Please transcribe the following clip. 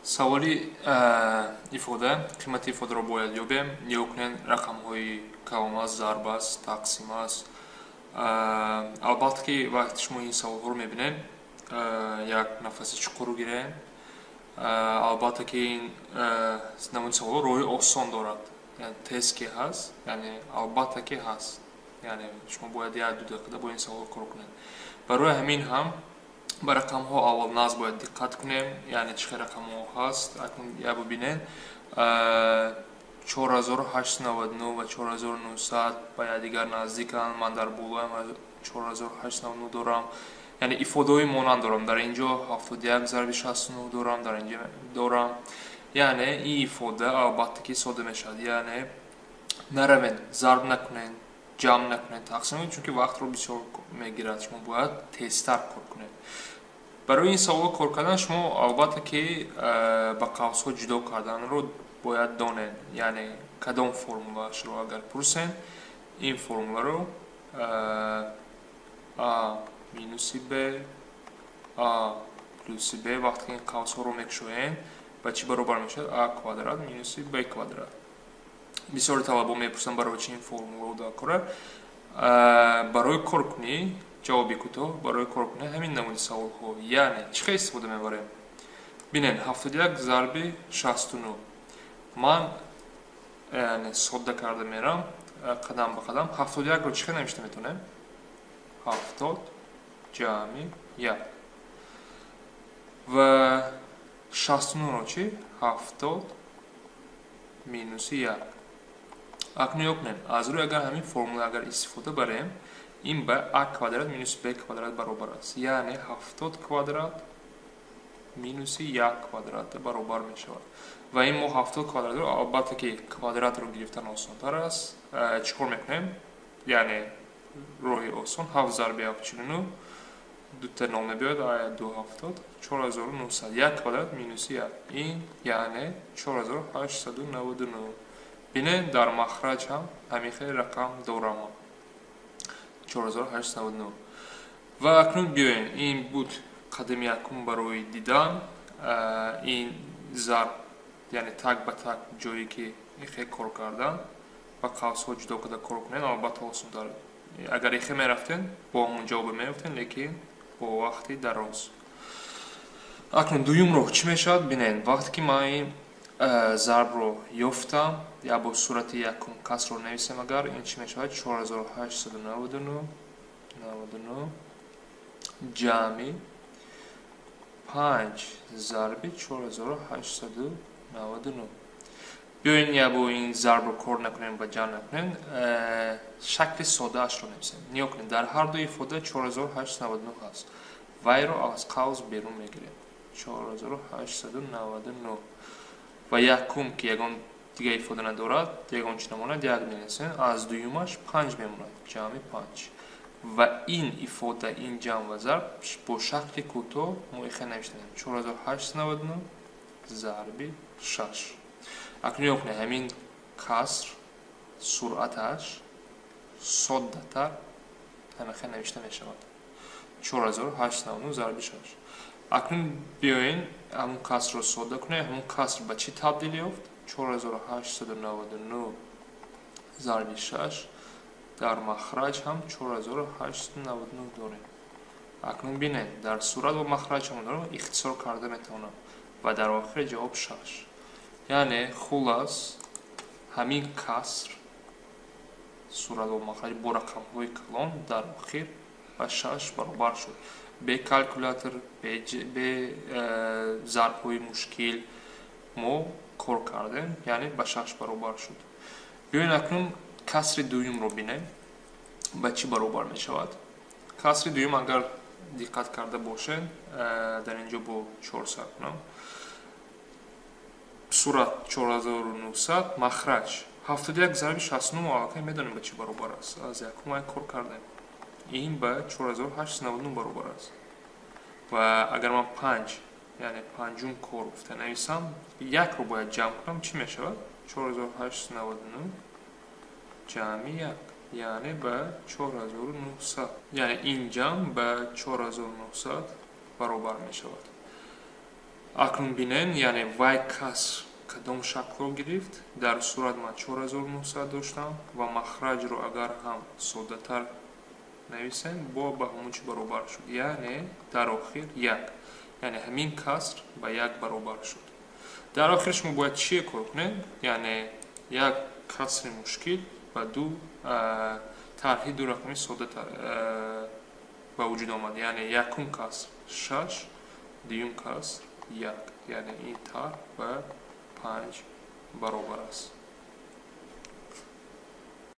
Саволи ифода, қимати ифодаро бояд ёбем. Нигоҳ кунед, рақамҳои калон аст, зарб аст, тақсим аст. Албатта, ки вақте шумо ин саволҳоро мебинед, як нафаси чуқур гиред. Албатта, ки ин намуди саволҳо роҳи осон дорад, тест ки ҳаст, яъне албатта ки ҳаст, яъне шумо бояд 1-ду дақиқа бо ин савол кор кунед. Барои ҳамин ҳам ба рақамҳо аввал нағз бояд диққат кунем, яъне чӣ хел рақамҳо ҳаст. Акнун я бубинед, 4899 ва 4900 ба якдигар наздиканд. Ман дар болоям 4899 дорам, яъне ифодаҳои монанд дорам. Дар ин ҷо 71 зарби 69 дорам, дар ин ҷо дорам, яъне ин ифода албатта ки сода мешавад. Яъне наравед, зарб накунед, ҷамъ накунед, тақсим кунед, чунки вақтро бисёр мегирад. Шумо бояд тезтар кор кунед. Барои ин савол кор кардан шумо албатта ки ба қавсҳо ҷудо карданро бояд донед, яъне кадом формулаашро агар пурсем, ин формуларо а минуси б, а плюси б, вақте ки ин қавсҳоро мекушоем, ба чӣ баробар мешавад? А квадрат минуси б квадрат. Бисёри талабо мепурсанд, барои чи ин формуларо дар кора. Барои коркунӣ, ҷавоби кӯтоҳ, барои коркунӣ ҳамин намуди саволҳо. Яъне чӣ хел истифода мебарем? Бинед, 71 зарби 69. Ман яъне содда карда мерам, қадам ба қадам. 71-ро чӣ хел навишта метавонем? 70 ҷамъи як. Ва 69-ро чӣ? 70 минуси як. Акнун нигоҳ кунед, аз рӯи агар ҳамин формула агар истифода барем, ин ба а квадрат минус б квадрат баробар аст, яъне 70 квадрат минуси як квадрат баробар мешавад. Ва ин мо 70 квадратро, албатта ки квадратро гирифтан осонтар аст. Чӣ кор мекунем? Яъне роҳи осон: ҳафт зарби ҳафт 49, дута нол мебиёяд, а ду 70, 4900. Як квадрат минуси як, ин яъне 4899. Бинед, дар махраҷ ҳам ҳамин хел рақам дорам, 4899. Ва акнун биёем, ин буд қадами якум барои дидан ин зарб, яъне так ба так ҷое ки ихе кор кардан ва қавсҳо ҷудо карда кор кунед, албатта осонтар. Агар ихе мерафтен, бо ҳамон ҷавобе меёфтен, лекин бо вақти дароз. Акнун дуюм роҳ чӣ мешавад? Бинед, вақте ки ман ин зарбро ёфтам, я бо сурати якум касрро нависем агар, ин чӣ мешавад? 4899 99 ҷамъи панҷ зарби 4899. Биёед, я бо ин зарбро кор накунем ва ҷамъ накунем, шакли содаашро нависем. Нигоҳ кунед, дар ҳар ду ифода 4899 ҳаст, вайро аз қавс берун мегирем, 4899. Ва якум ки ягон дига ифода надорад, ягон чи намонад, як менависем, аз дуюмаш панҷ мемонад, ҷамъи панҷ. Ва ин ифода, ин ҷамъ ва зарб бо шакли кӯтоҳ мо ихе навиштем: 4899 зарби шаш. Акнун нигоҳ кунед, ҳамин каср суръаташ соддатар ҳамихе навишта мешавад: 4899 зарби шаш. Акнун биёен, ҳамун касрро содда кунем. Ҳамун каср ба чӣ табдил ёфт? 4899 зарби шаш. Дар махраҷ ҳам 4899 дорем. Акнун бинед, дар сурат ва махраҷ ҳам дорем, ихтисор карда метавонам ва дар охир ҷавоб шаш. Яъне хулас, ҳамин каср, сурат ва махраҷ бо рақамҳои калон дар охир ба шаш баробар шуд. Бе калькулятор, бе зарбҳои мушкил мо кор кардем, яъне ба шаш баробар шуд. Биёед, акнун касри дуюмро бинем, ба чӣ баробар мешавад касри дуюм. Агар диққат карда бошед, дар ин ҷо бо чор сар кунам: сурат 4900, махраҷ 71 зарби 69. Аллакай медонем, ба чӣ баробар аст, аз якум кор кардем. Ин ба 4899 баробар аст. Ва агар ман панҷ, яъне панҷум кор гуфта нависам, якро бояд ҷамъ кунам, чӣ мешавад? 4899 ҷамъи як, яъне ба 4900, яъне ин ҷамъ ба 4900 баробар мешавад. Акнун бинен, яъне вай каср кадом шаклро гирифт. Дар сурат ман 4900 доштам ва махраҷро агар ҳам соддатар нависем, бо ба ҳамон чи баробар шуд, яъне дар охир як, яъне ҳамин каср ба як баробар шуд. Дар охир шумо бояд чие кор кунед? Яъне як касри мушкил ба ду тарҳи дурақамӣ сода ба вуҷуд омад, яъне якум каср шаш, дуюм каср як, яъне ин тарҳ ба панҷ баробар аст.